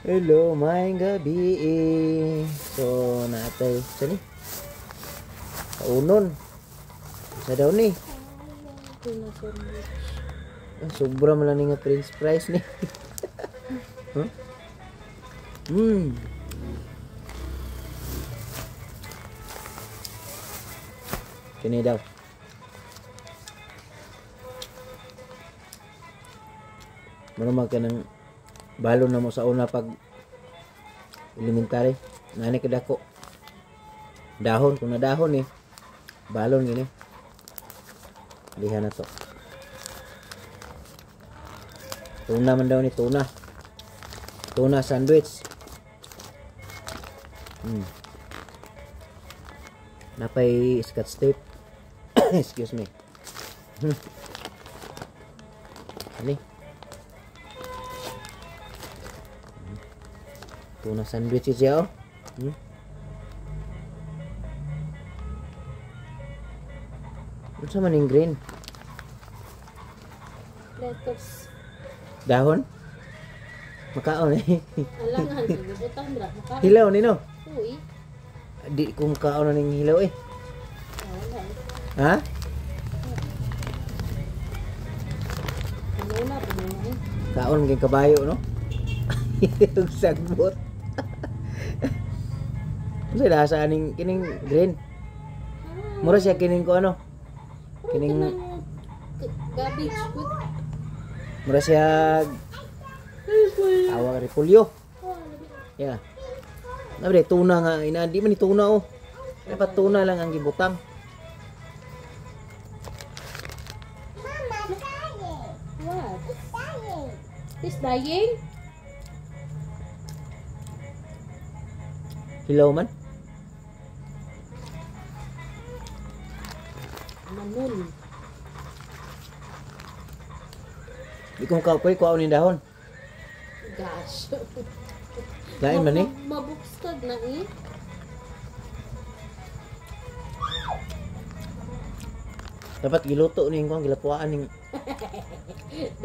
Hello, maayong gabi. So, naatay sa ni? Kaunon. Sa daw ni? Tuna sandwich. Ah, sobra man lang ni nga french fries ni. Huh? Kini daw. Muna ka ng balon na mo sa una pag elementary. Nani kadako. Dahon, kung na dahon eh. Balon gini. Liha na to. Tuna man daw ni tuna. Tuna sandwich. Napay scotch tape. Excuse me. Ani? Tuna sandwich siya oh. Unsa man ning green? Lettuce. Dahon? Makaon eh. Alangan, gibutang ra. Makaon. Hilaw ni no? Uy. Di ko makaon na ning hilaw eh. Wala eh. Ha? Ano na, puno na eh. Kaon gyud kabayo no? Ug sagbot. Unsa lasa aning kining green? Mura siya kining ko ano? Kining garbage food. Mura siya awa repolyo. Yeah. Nabre tuna nga ina di man ni tuna oh. Dapat tuna lang ang gibutang. What? It's dying? Hilaw man. Manul. Di ko makaw kuha ni dahon. Gosh. Lain man eh. Mabukstad na eh. Dapat giluto ni kuang gilapuan ning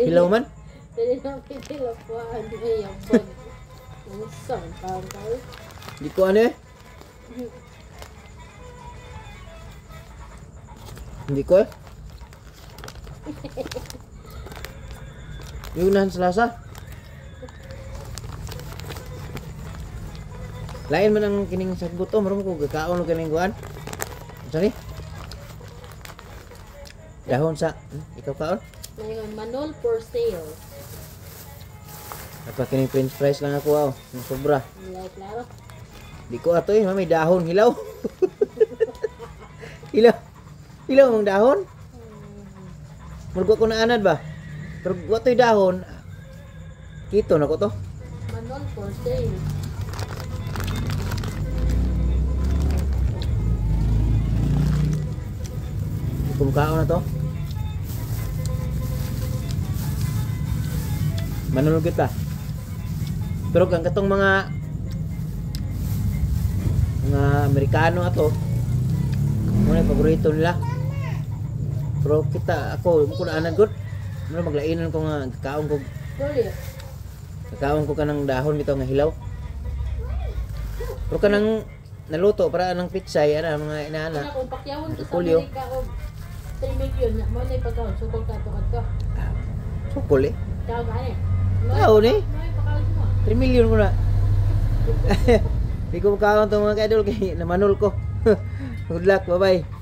hilaw man. Dili na gilapuan ni yabag. Unsa taon taon? Di ko ano eh. Hindi ko eh. Yung unahan sa lasa. Lain man ang kining sagbot oh, maroon ko gakaon og kining kuan. Unsa ni? Dahon sa ikaw kaon? Ngayon, manol for sale. Apa kining french fries lang ako oh, ang sobra. Like klaro. Di ko ato eh, may dahon hilaw. Hilaw. Hilaw ang dahon. Murag ko na anad ba? Pero wa to'y dahon. Kito na ko to. Manol for sale. Kumkaon na to. Manulog kita. Pero kang katong mga Amerikano ato, muna paborito nila. Pero kita ako mo ko na anad gud. Muna maglainan ko nga kaon ko. Kaon ko kanang dahon bitaw nga hilaw. Pero kanang naluto para anang pitsay ana mga inaana. Ana kung pakyawon ko sa Amerika og 3 million na mo na pagkaon sukol ka to kadto. Sukol eh. Tao ba ni? Tao ni. Mo pakaon mo. 3 million ko na. Di ko makaon to mga ka-idol kay namanol ko. Good luck, bye-bye.